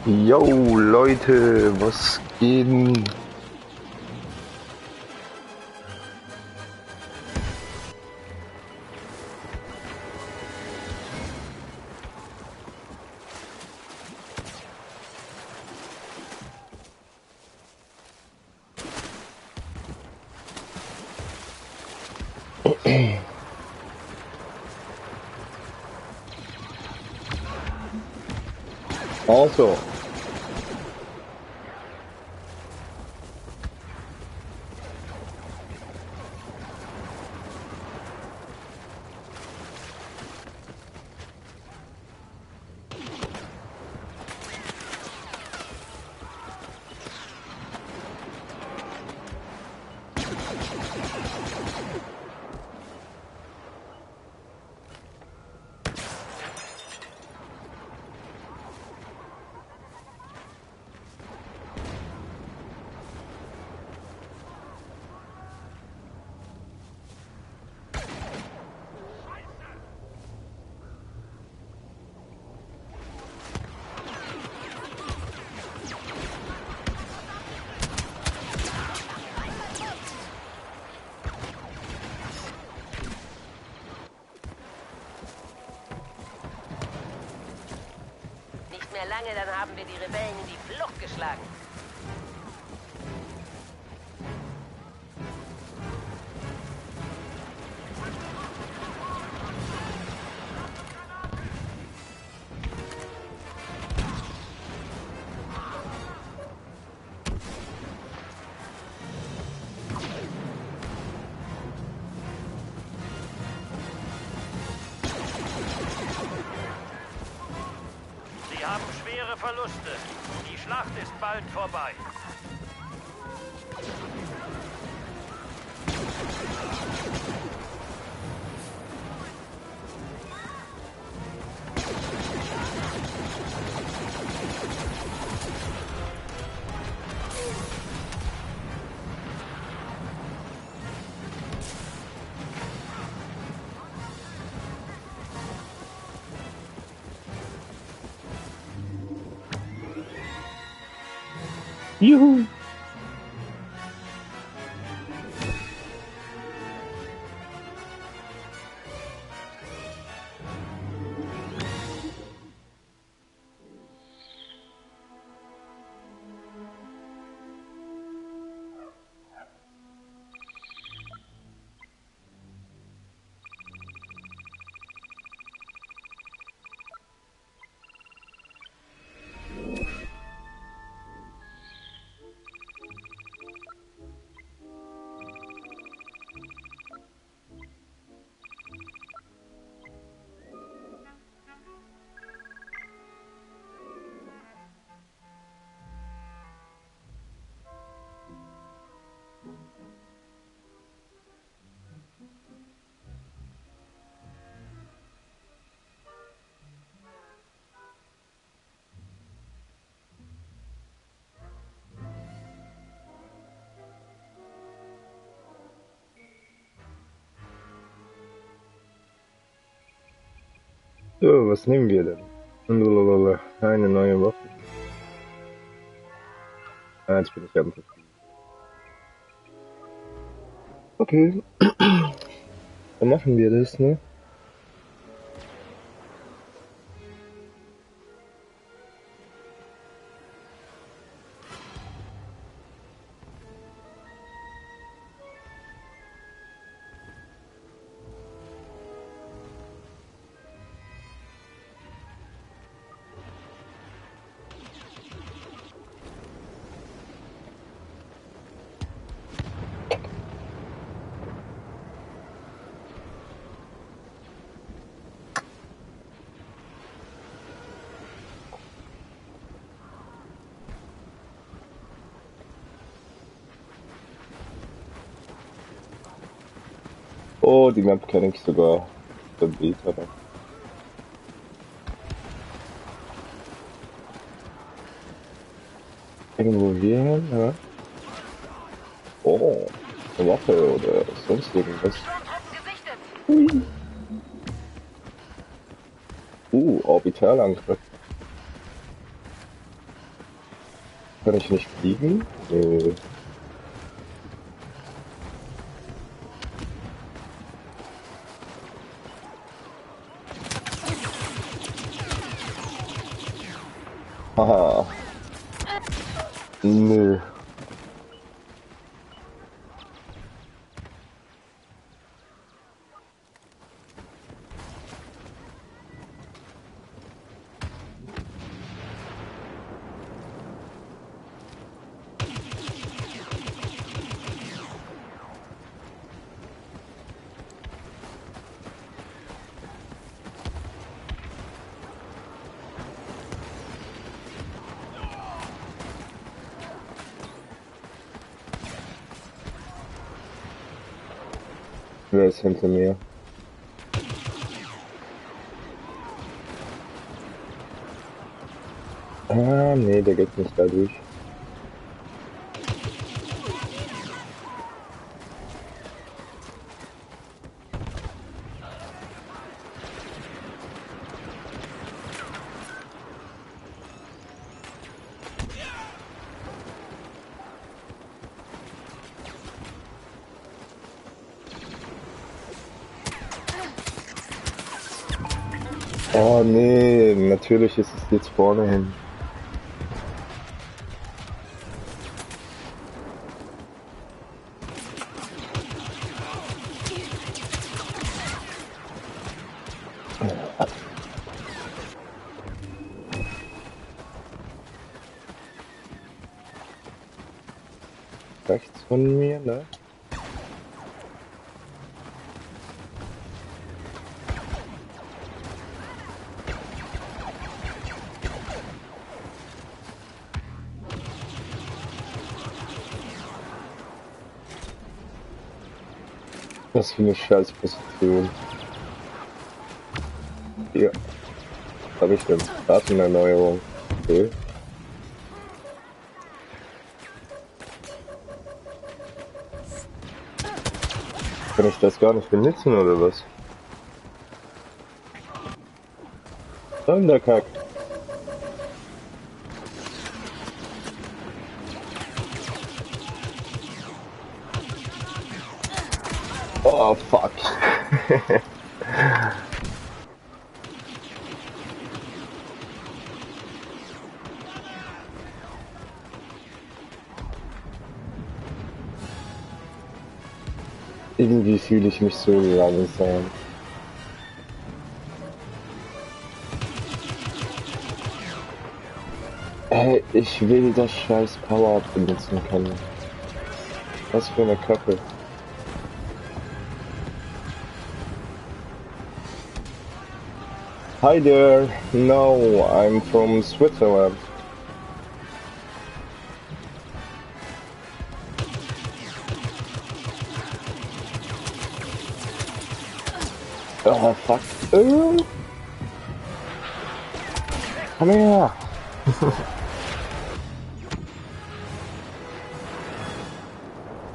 Yo, Leute, was geht denn? Also, Nicht mehr lange, dann haben wir die Rebellen in die Flucht geschlagen. Sie haben schwere Verluste. Die Schlacht ist bald vorbei. juhu. So, was nehmen wir denn? Eine neue Waffe. Ah, jetzt bin ich am Verfügen. Okay, dann machen wir das, ne? Oh, die Map kenne ich sogar. Der Beta. Irgendwo hier hin, ja? Oh, eine Waffe oder sonst irgendwas. Sturmtruppen gesichtet. Orbitalangriff. Kann ich nicht fliegen? Nee. Haha. Nö. Wer ist hinter mir? Ah, nee, der geht nicht da durch. Oh nee, natürlich ist es jetzt vorne hin. Rechts von mir, ne? Was für eine Scheißposition. Hier. Was habe ich denn? Datenerneuerung. Okay. Kann ich das gar nicht benutzen oder was? Sonderkack. Oh fuck. Irgendwie fühle ich mich so langsam. Hey, ich will das scheiß Power-Up benutzen können. Was für eine Kacke. Hi there. No, I'm from Switzerland. Oh fuck. Komm her.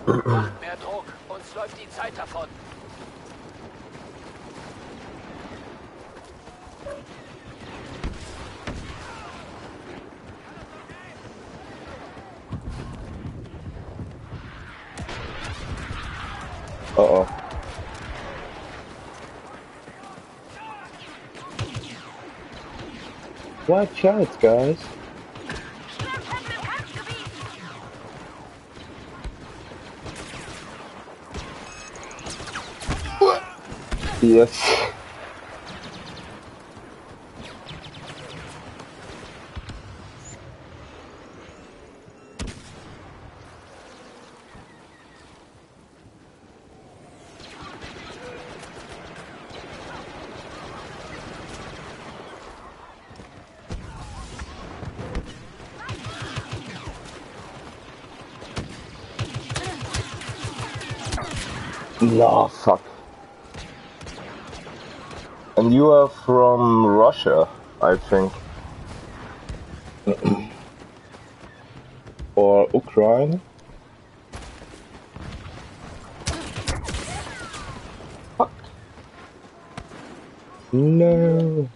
Macht mehr Druck, uns läuft die Zeit davon. Oh oh. Watch out, guys. Yes. No, fuck. And you are from Russia, I think. Or Ukraine? Fuck. No.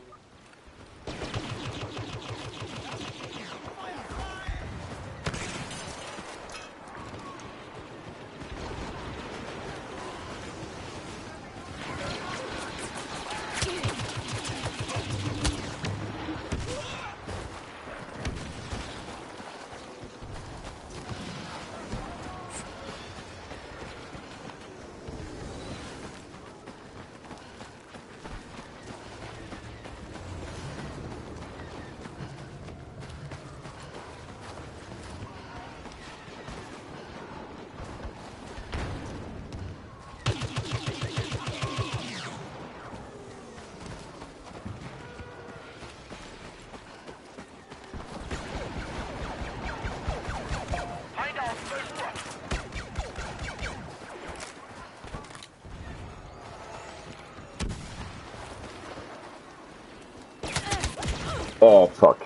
Oh, fuck.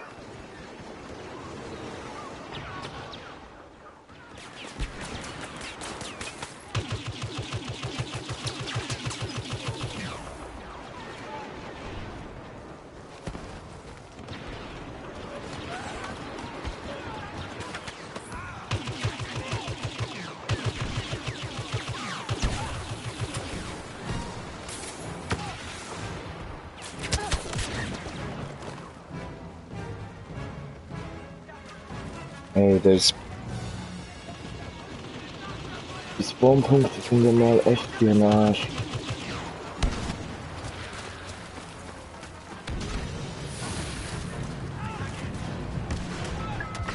Ey, die Spawnpunkte sind ja mal echt für den Arsch.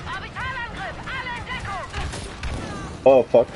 Orbitalangriff! Alle in Deckung! Oh, fuck.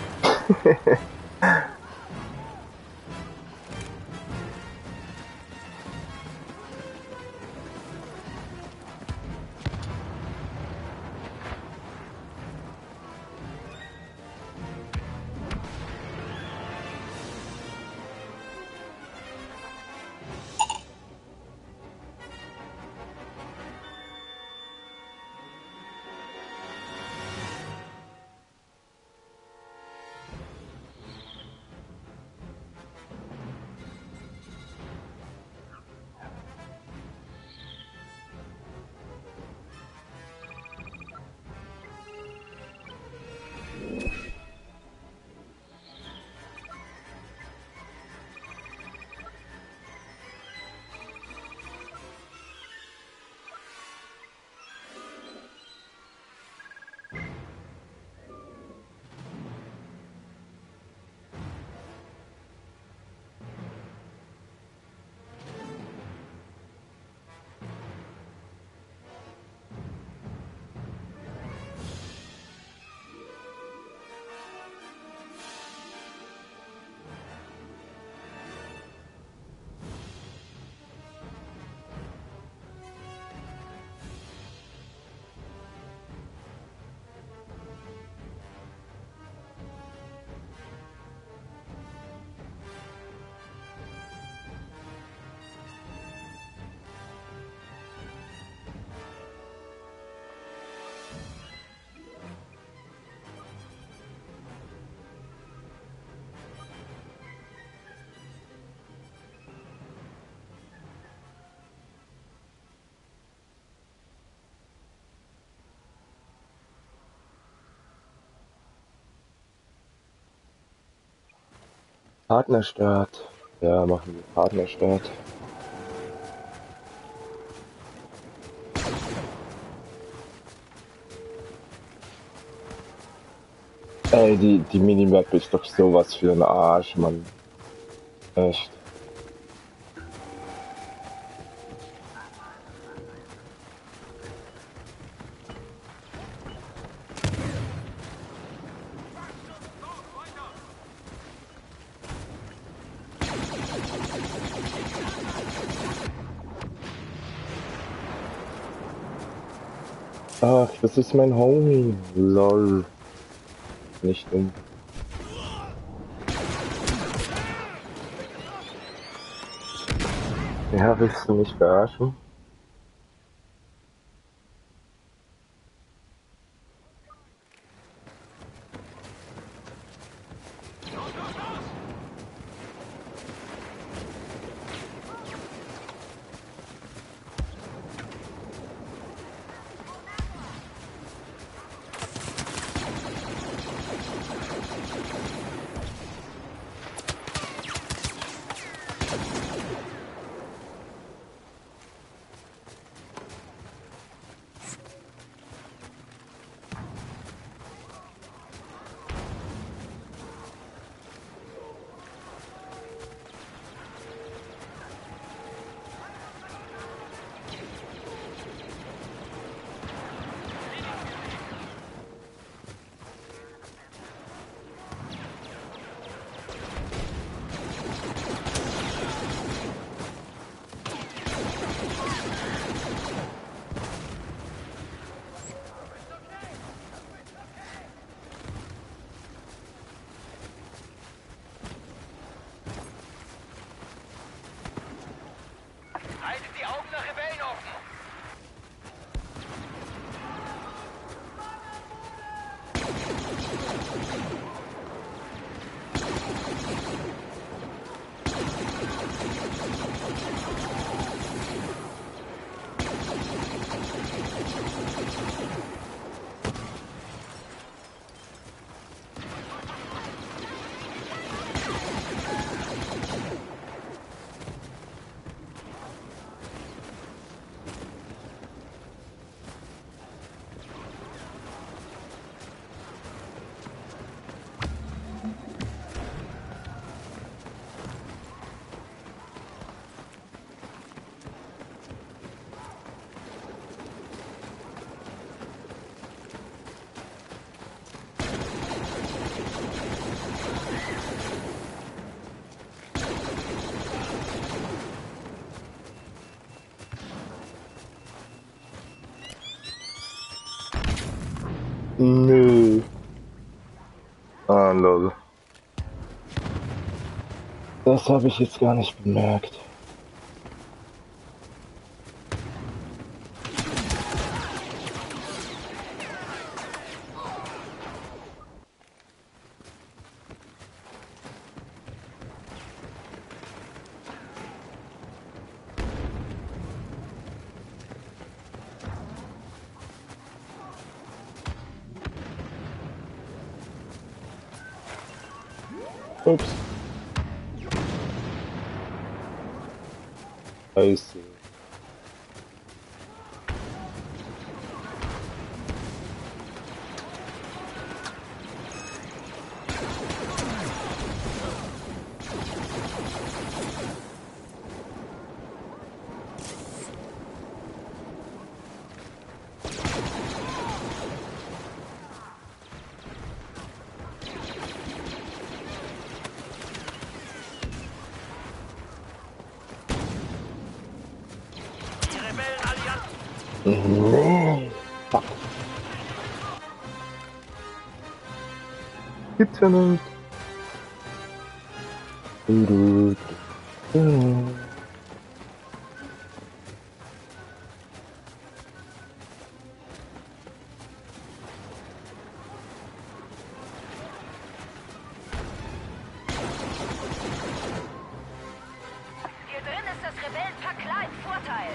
Partnerstart. Ja, machen wir Partnerstart. Ey, die Minimap ist doch sowas für ein Arsch, Mann. Echt. Ach, das ist mein Homie. Lol. Nicht dumm. Ja, willst du mich verarschen? Nö. Ah, lol. Das habe ich jetzt gar nicht bemerkt. Ups. Scheiße. Die Rebellenallianz. Nee. Fuck. Gibt's ja nicht. Du, du, du. Hier drin ist das Rebellenpack Klein. Vorteil.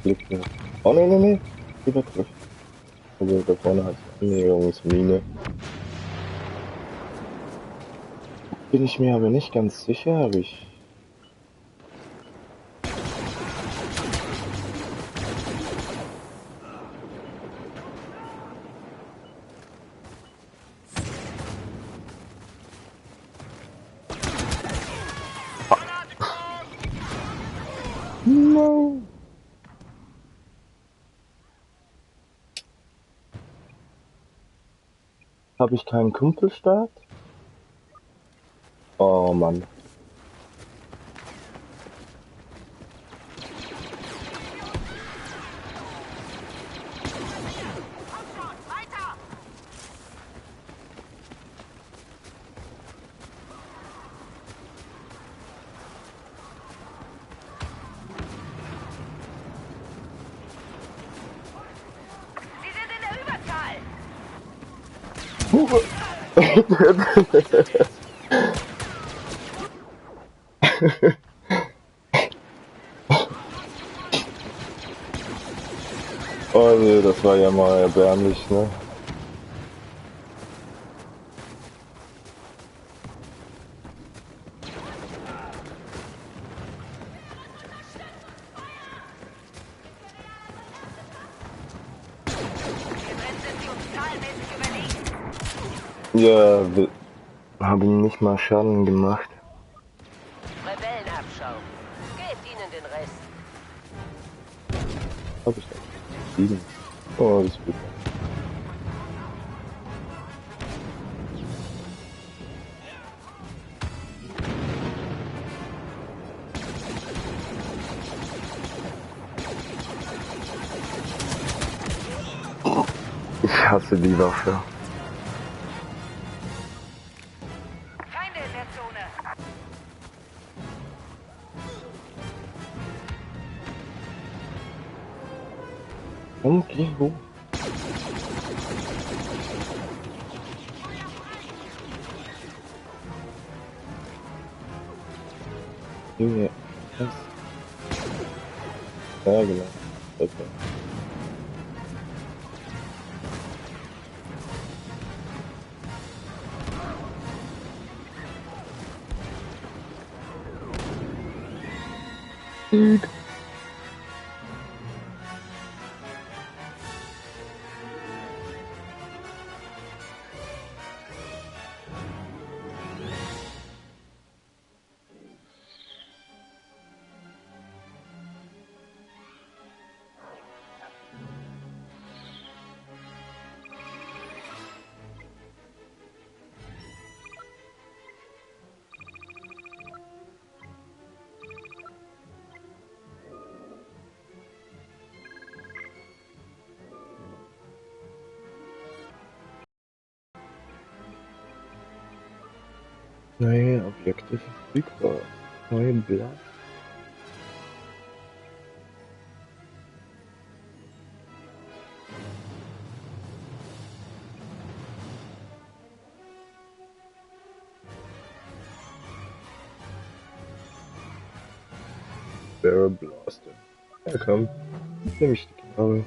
Glück gehabt. Oh, nee, nee, nee. Übergriff. Also, da vorne hat eine Annäherungsmine. Bin ich mir aber nicht ganz sicher, habe ich. No. Habe ich keinen Kumpelstart? Oh Mann. Sie sind in der Überzahl. Oh nee, das war ja mal erbärmlich, ne? Hier drin sind sie uns zahlenmäßig überlegen. Ja, wir haben nicht mal Schaden gemacht. Rebellenabschau. Gebt ihnen den Rest. Hab ich doch. 7. Oh, das ist gut. Ich hasse die Waffe. Feinde in der Zone. Und geh hoch. Junge, was? Ja, genau. Okay. Dude. Neue Objekte verfügbar. Neue Blatt. Barrel Blaster. Ja komm, nehme ich die Knarre.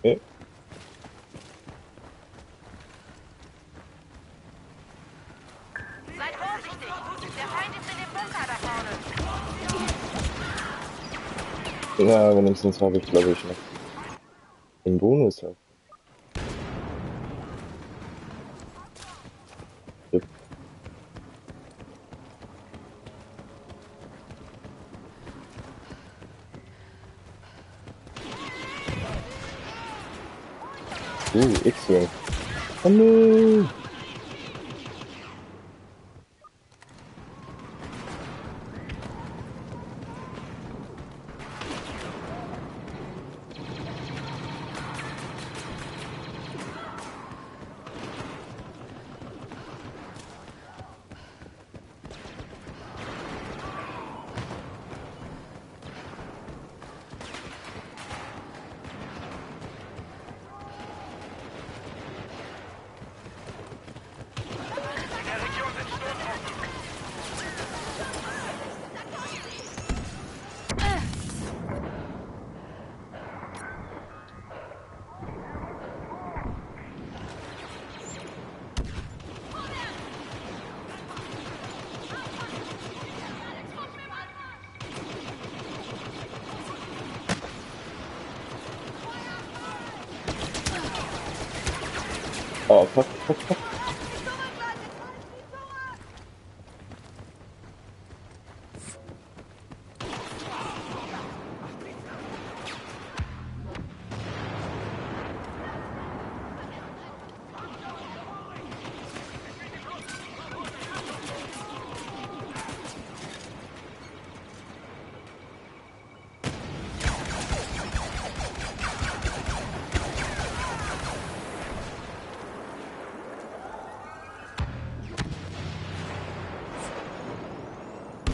Äh, Seid vorsichtig! Der Feind ist in dem Bunker da vorne! Ja, wenigstens habe ich, glaube ich, noch den Bonus. Halt. X-Wing. Oh no! In der Region sind Stoßtruppen. Oh, fuck, fuck, fuck.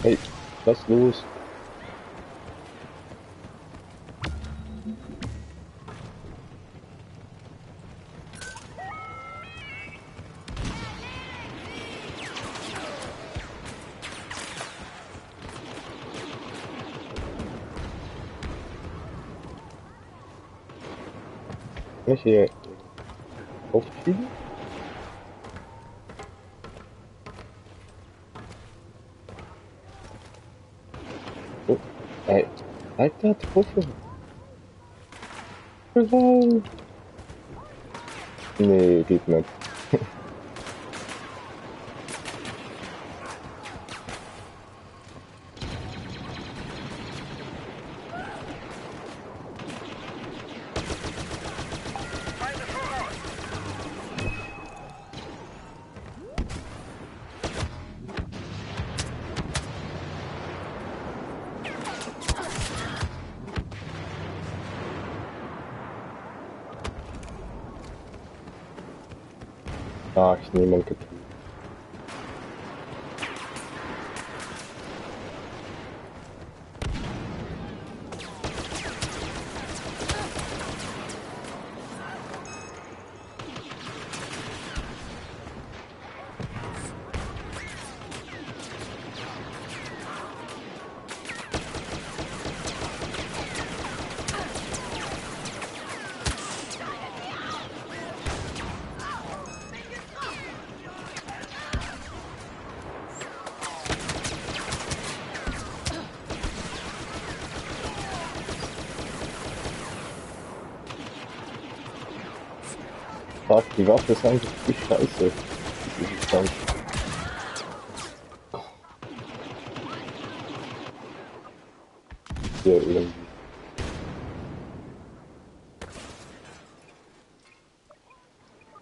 Hey, was los? Kann ich hier aufschieben? Oh, ey, alter Truppe. Nein. Nee, geht nicht. Feinde voraus. Ach, niemand getötet. fuck, die Waffe ist eigentlich die Scheiße. Das ist dann hier irgendwie.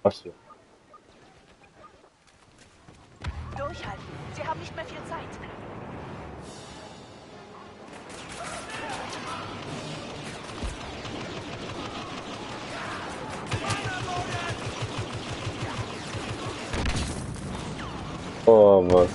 Achso. Durchhalten. Sie haben nicht mehr viel Zeit. Oh, was?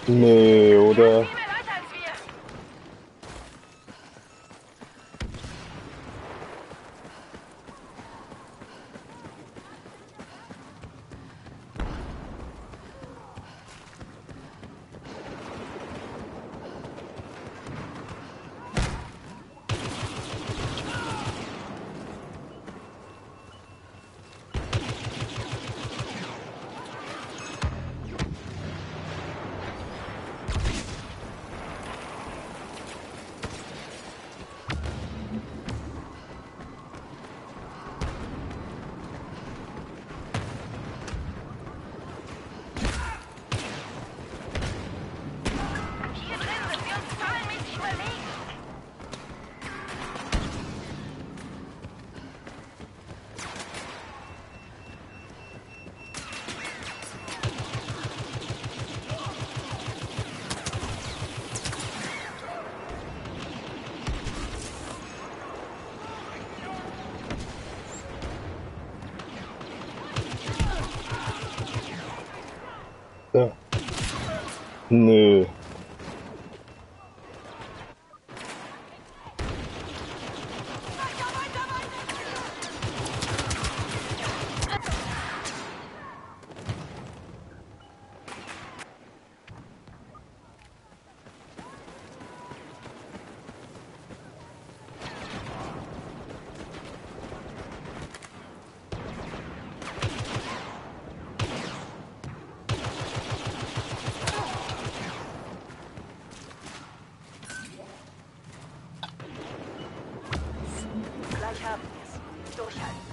Nee, oder? Viel mehr Leute als wir. Hier drin sind wir uns zahlenmäßig überlegen. Ja. Nö. Gleich haben wir es. Durchhalten.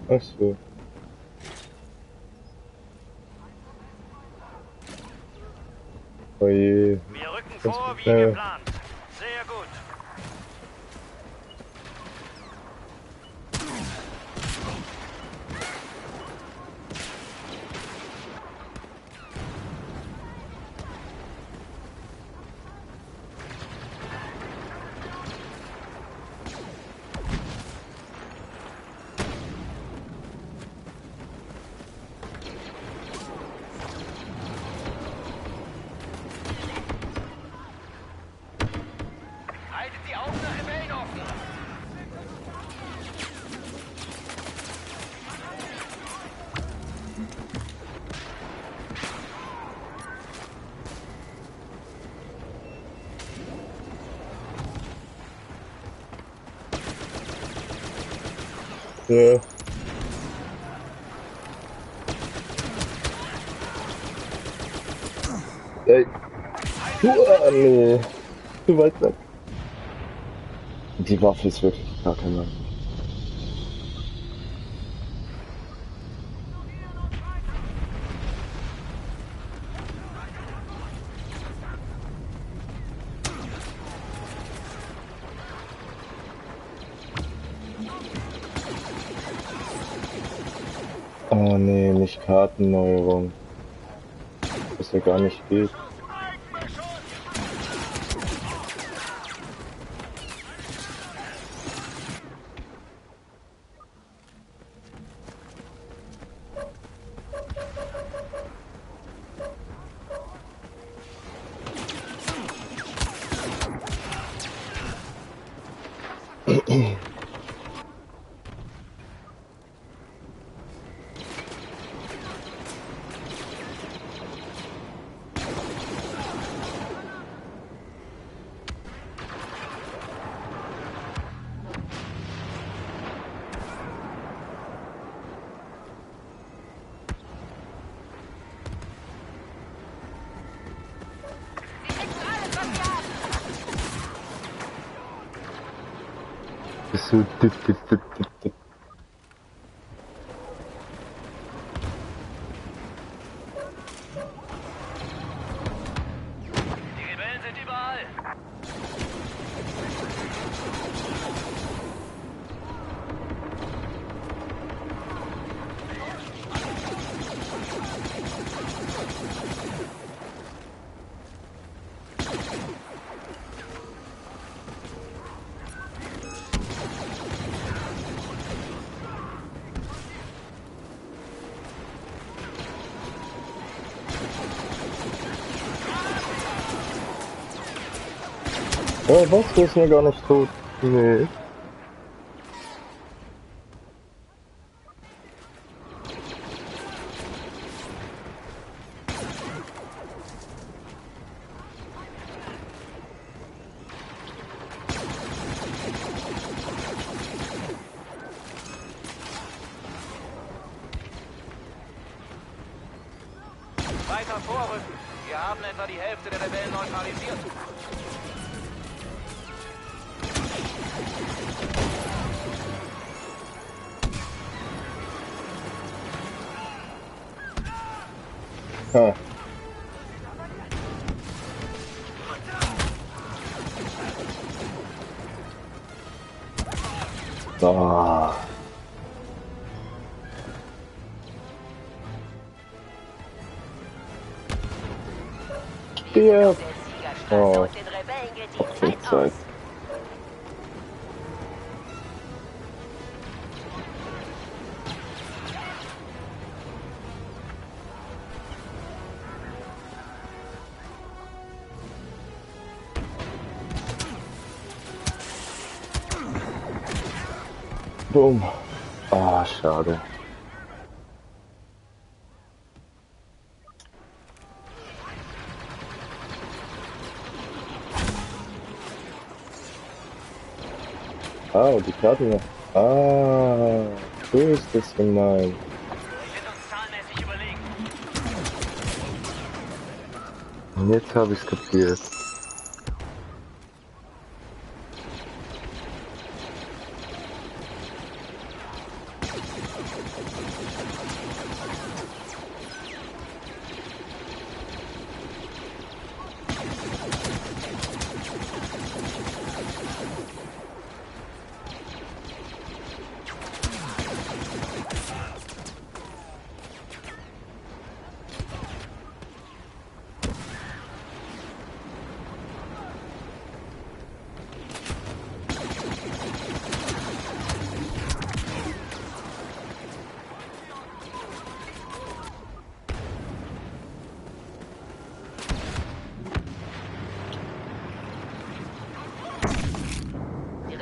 Ach so. Oje. Wir rücken Das vor wird wie schnell. geplant. Sehr gut. Haltet die Augen nach Rebellen offen. Ja. Ey. Nee. Zu weit weg. Die Waffe ist wirklich gar kein Mann. Oh nee, nicht Kartenneuerung. Was ja gar nicht geht. Sie kriegen alles, was wir haben. Ist so dit. Die Rebellen sind überall. Oh, was? Du ist mir gar nicht tot. Nee. Weiter vorrücken. Wir haben etwa die Hälfte der Rebellen neutralisiert. Ha. Ah. Wir Stirb. sind auf der Siegerstraße Oh. und den Rebellen geht die Viel Zeit Zeit. aus. Boom. Ah, schade. Ah, die Karte noch. Ah, so ist das gemeint. Sie sind uns zahlenmäßig überlegen. Und jetzt habe ich es kapiert.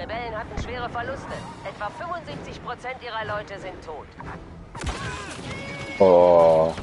Rebellen hatten schwere Verluste. Etwa 75% ihrer Leute sind tot. Oh.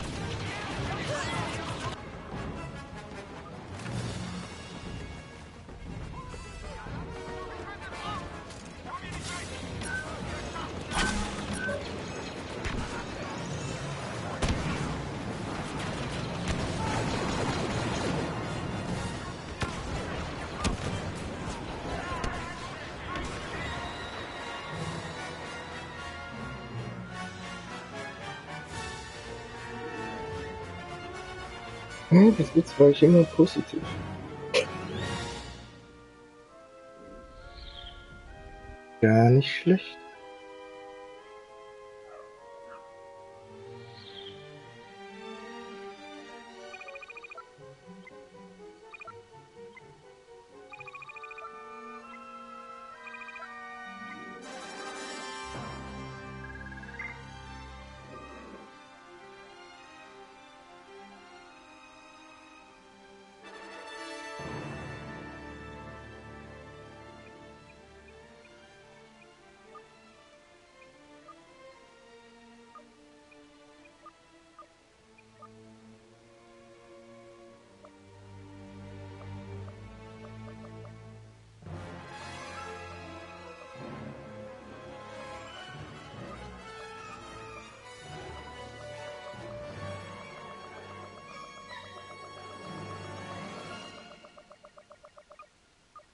Bis jetzt war ich immer positiv. Gar nicht schlecht.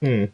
Hm.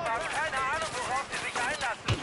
Keine Ahnung, worauf sie sich einlassen.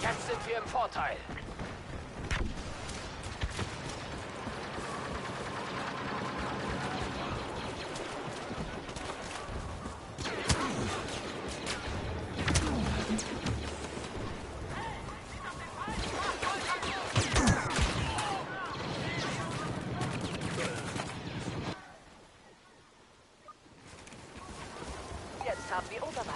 Jetzt sind wir im Vorteil. haben wir Oberwasser.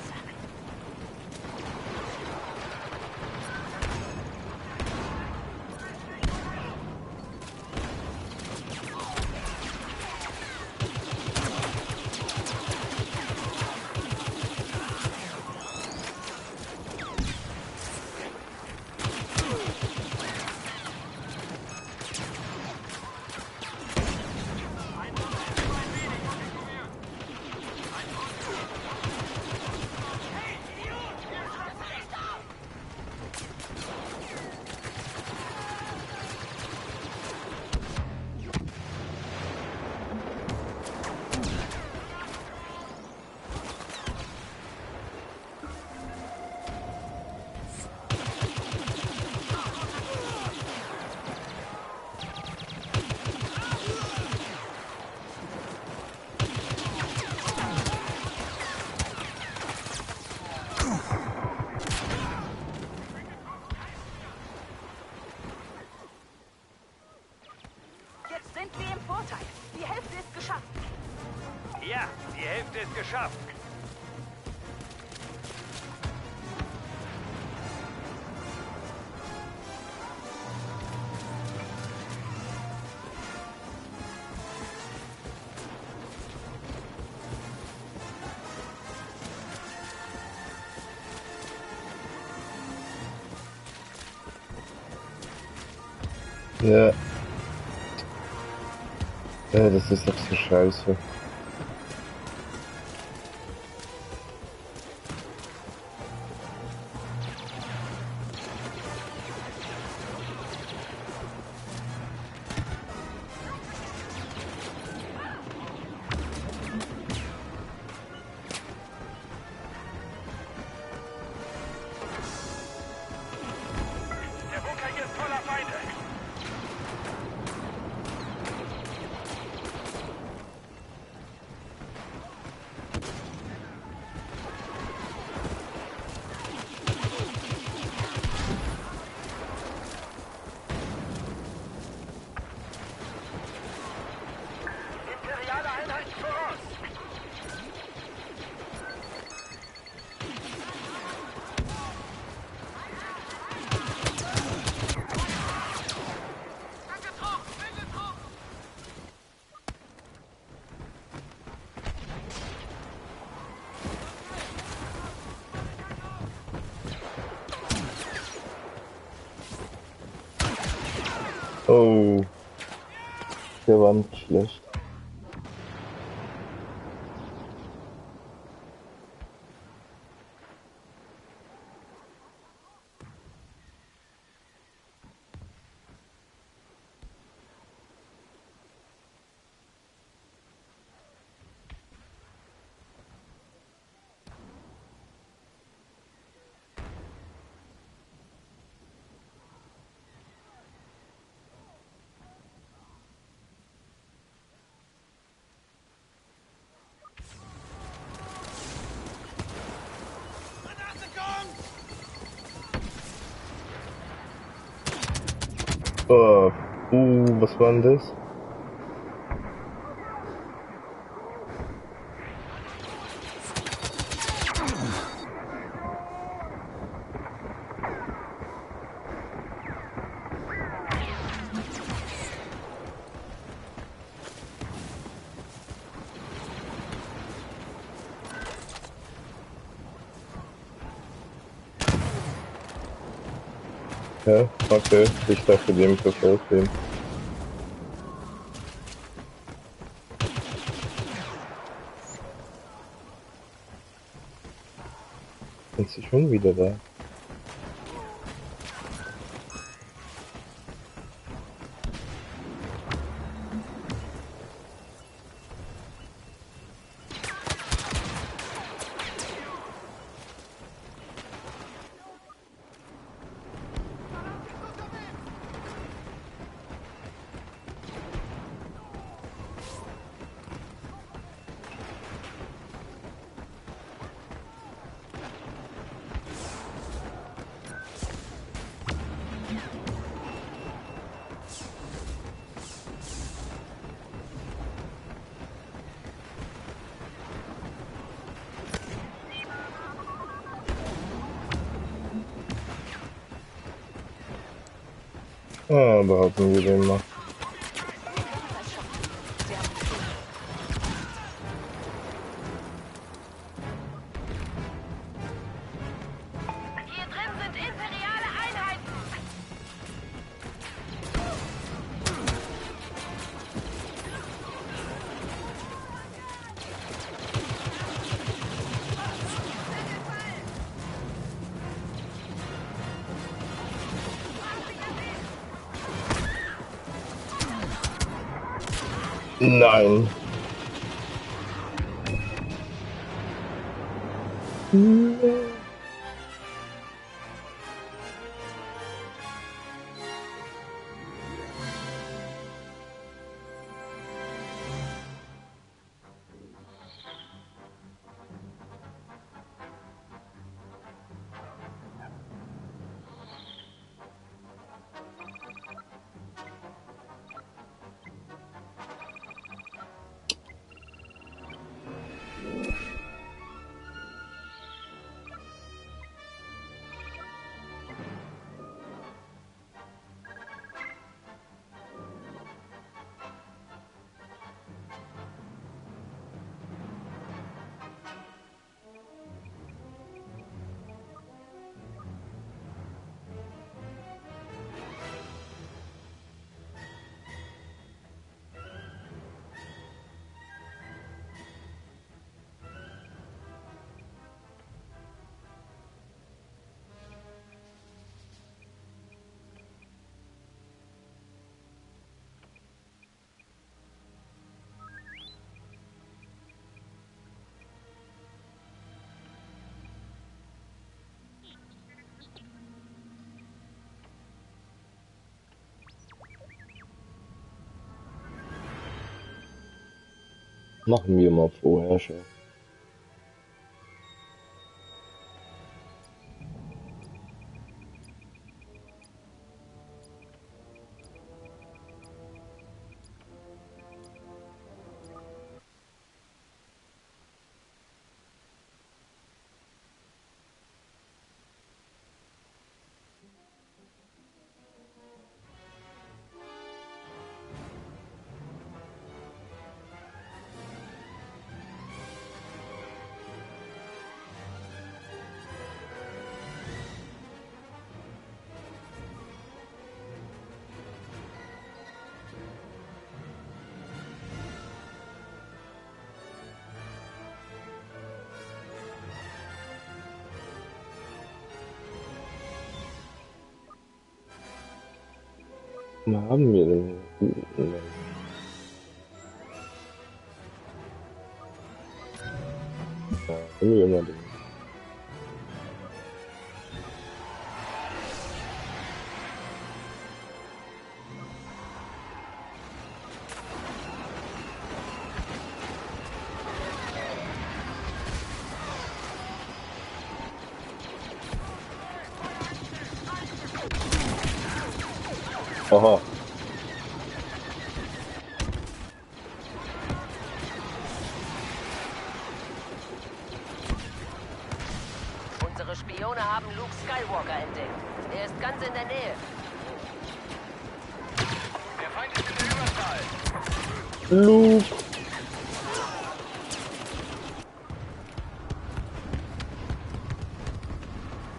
Jetzt sind wir im Vorteil. Die Hälfte ist geschafft. Ja, die Hälfte ist geschafft. Ja. Ja, das ist doch so scheiße. Der Bunker hier ist voller Feinde. Imperiale Einheiten voraus. Oh. Der war nicht schlecht. Oh, was war denn das? Ja, okay, ich dachte dem verfolgt den. Sind sie schon wieder da? Ah, behaupten wir den mal. Hier drin sind imperiale Einheiten. Nein. Machen wir mal vorher schon. Was haben wir denn? Ja, haben wir immer den. Aha. Unsere Spione haben Luke Skywalker entdeckt. Er ist ganz in der Nähe. Der Feind ist in der Überzahl. Luke.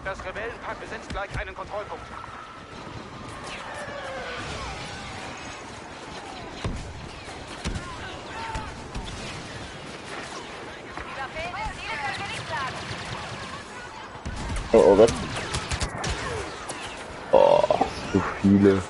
Das Rebellenpack besetzt gleich einen Kontrollpunkt. Die verfehlten Ziele können wir nicht sagen. Oh, oh Gott. Oh, so viele.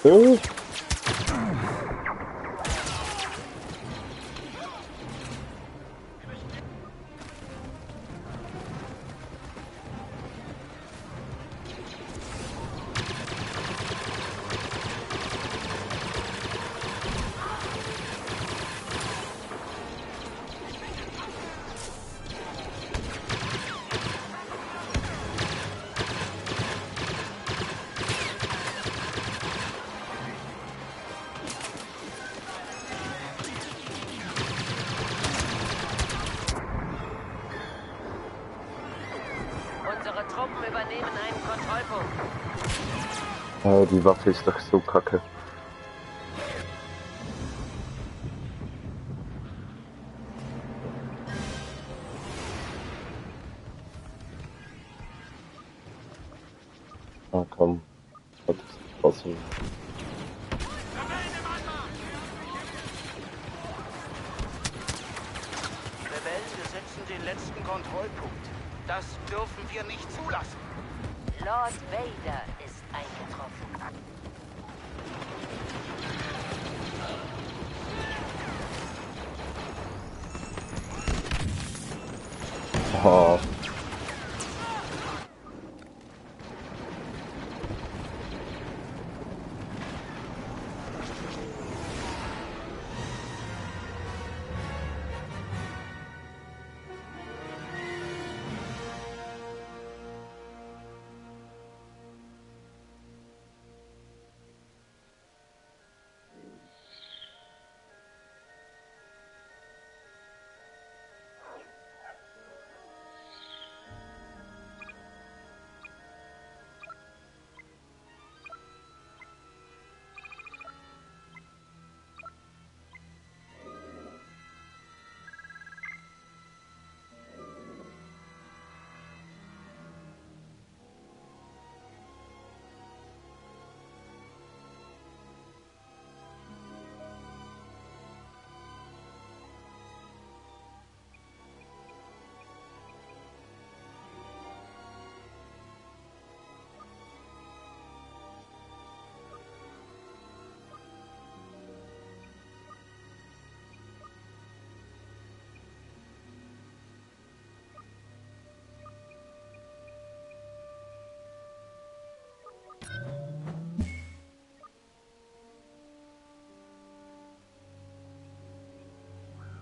Äh? Unsere Truppen übernehmen einen Kontrollpunkt. Die Waffe ist doch so kacke. Ah komm, das ist draußen. Rebellen besetzen den letzten Kontrollpunkt. Das dürfen wir nicht zulassen. Lord Vader ist eingetroffen. Oh.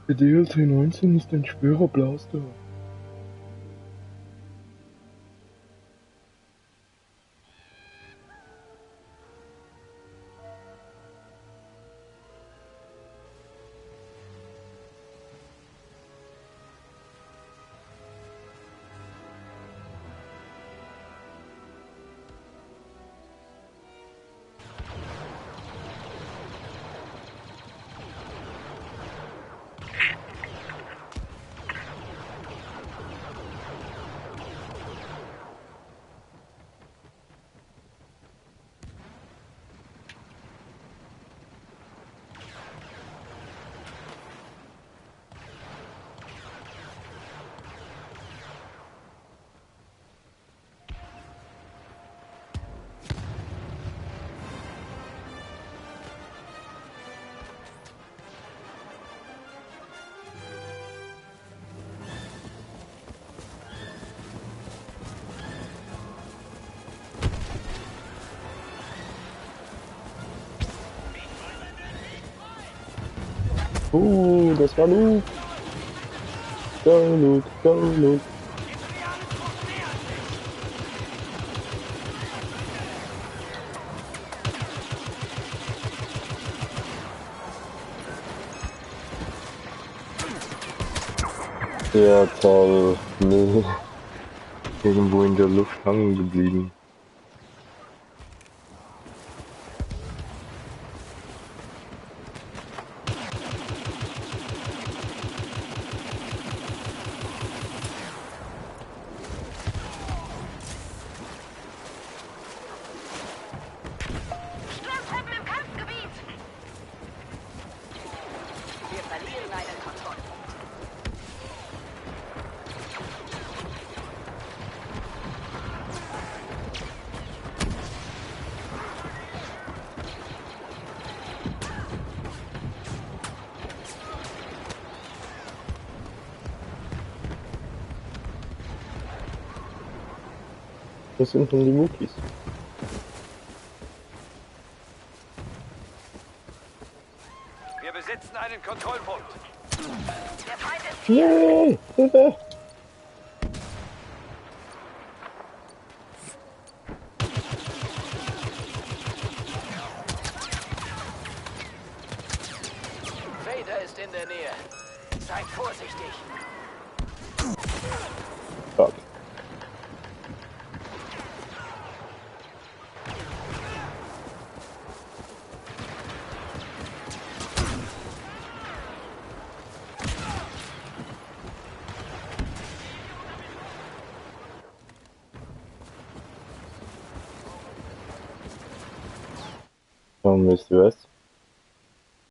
Der DLC-19 ist ein schwerer Blaster. Das war Luke. Go, Luke, go, Luke. Ja, toll. Nee. Irgendwo in der Luft hängen geblieben. Sturmtruppen im Kampfgebiet! Wir verlieren einen Kontrollpunkt. Wo sind denn die Muckis? Wir besitzen einen Kontrollpunkt. Der Feind ist hier. Nee, Hilfe! Vader ist in der Nähe. Seid vorsichtig. Fuck. Warum wisst ihr was?